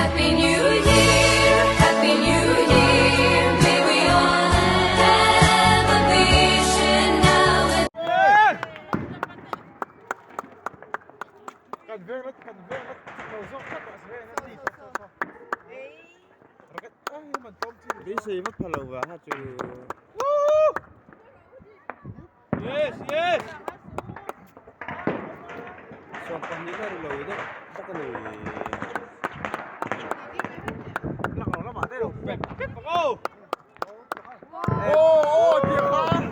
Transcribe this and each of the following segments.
Happy New Year, Happy New Year. May we all have a vision now and Kan veng la kan veng la lo zawk tlat a veng la ti Beisei vak pha lo va ha chu. Yes yes. 20 la ri lo deuh bawk a ni. Lak lo lamah te lo pep pep ang aw. Aw aw tiang khan.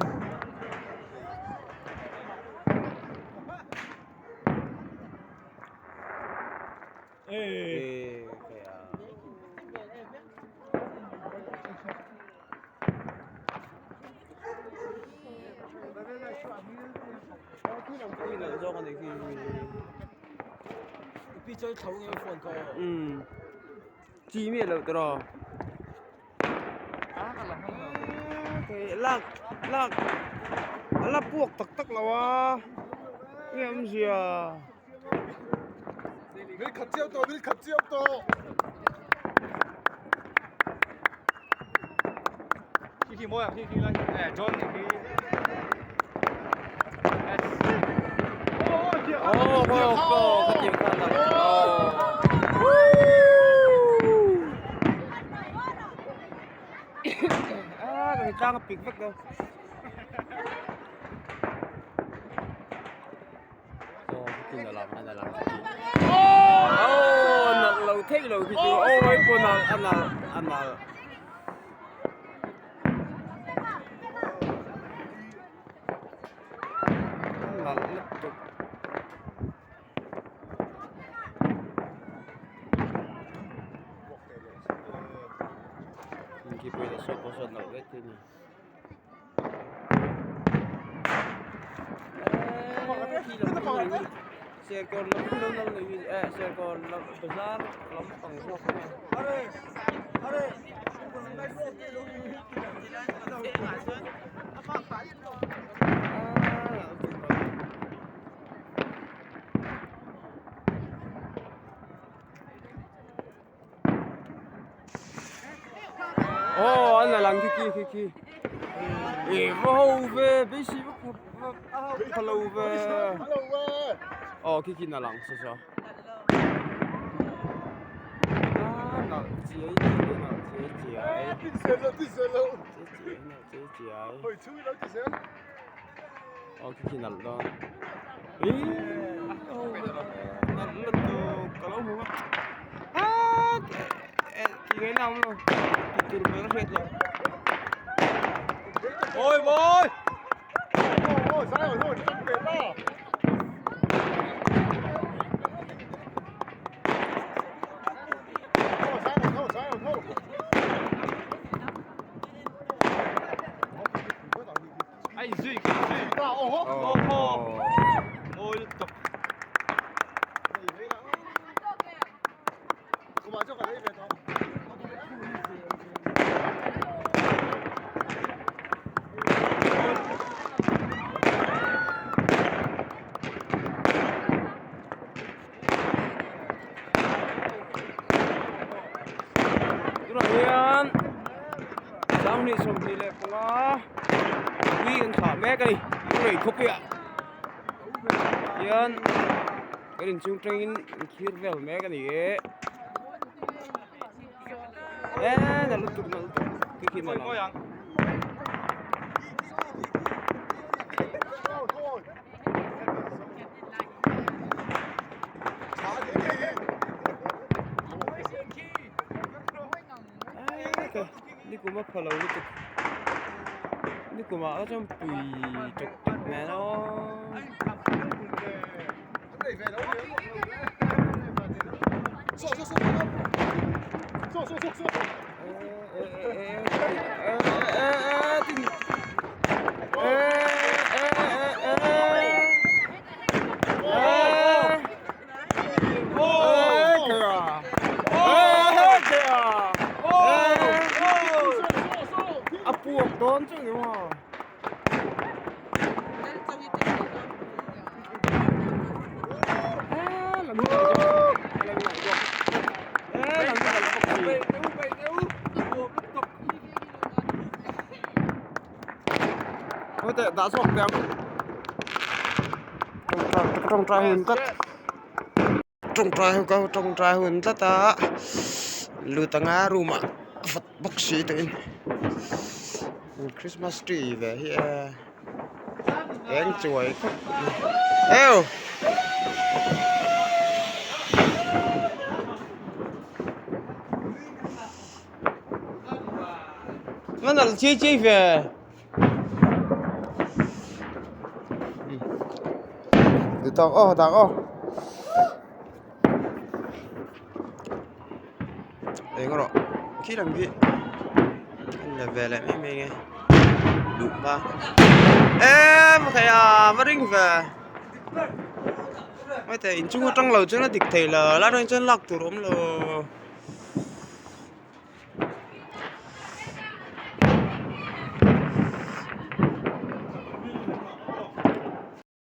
Ê kìa. Khi là do con này khi Ừ. Chi miệt lộ tro. Cái lạc lạc là buộc tắc tắc là wa. Nghe âm gì à? Mil khat chiam tawh mil khat chiam tawh. Khi khi mawi ang khi khi lai eh John nih khi. Oh, oh, oh, cái chuyện khan là. À, cái trang pik vek đâu. Oh, cái chuyện là làm anh là làm. Oh, nặng lâu thế lâu khi chú. Ôi, cô nào ăn nào ăn nào. Nặng lắm tục. Khi bây giờ số có số nào vết thế nhỉ? Xe con lắm lắm lắm này, xe con lắm bazar lắm bằng ruột này. Oh, anh là làm cái kia kia kia. Ê, vô về, biết gì hello về. Hello về. Ờ, cái kia là làm sao sao? À, nó chỉ nó chỉ chỉ ấy. Tin xe lo tin xe lo. Chỉ nó chỉ chỉ ấy. Hồi chui lo tin xe. Ờ, cái kia là đó. Ý, nó lật từ cái lỗ hổng. À, thì cái nào luôn. Thì từ nó hết rồi. Ôi ôi. Ôi sai rồi rồi, chắc về đó. Thôi sai rồi thôi sai rồi thôi. Anh duy cái duy Ô Ờ. ngồi liên tục Đúng rồi hiền. Xong đi xong đi lại panga. Quy kan thả mẹ cái đi. Đúng rồi khúc kìa. Hiền. Cái đình chung tranh khir vel mẹ cái này. Ê, là lúc chụp nó cái khi mà ngồi ngồi làm. ăn Đi cùng mất phở lâu đi tục. Đi cùng mà ở trong tùy chụp chụp mẹ nó. A buộc đón chứ đúng không? À, làm gì vậy? Làm gì vậy? Ê, làm gì? teh dah zawk teh ang tawngtai hun tlat tawngtai ho ka tawngtai hun tlat a lut anga room ah vawt bawk si tuiin christmas tree ve hi e eng chuai khawp mai eu. Nó là chi chi về từ tao ô tao ô đây có rồi khi làm gì anh là về lại mấy mình nghe đủ ba em thầy à vẫn ring về mấy thầy in chung trong lầu chứ nó địch thầy là lát anh chân lạc tủ rỗng lồ.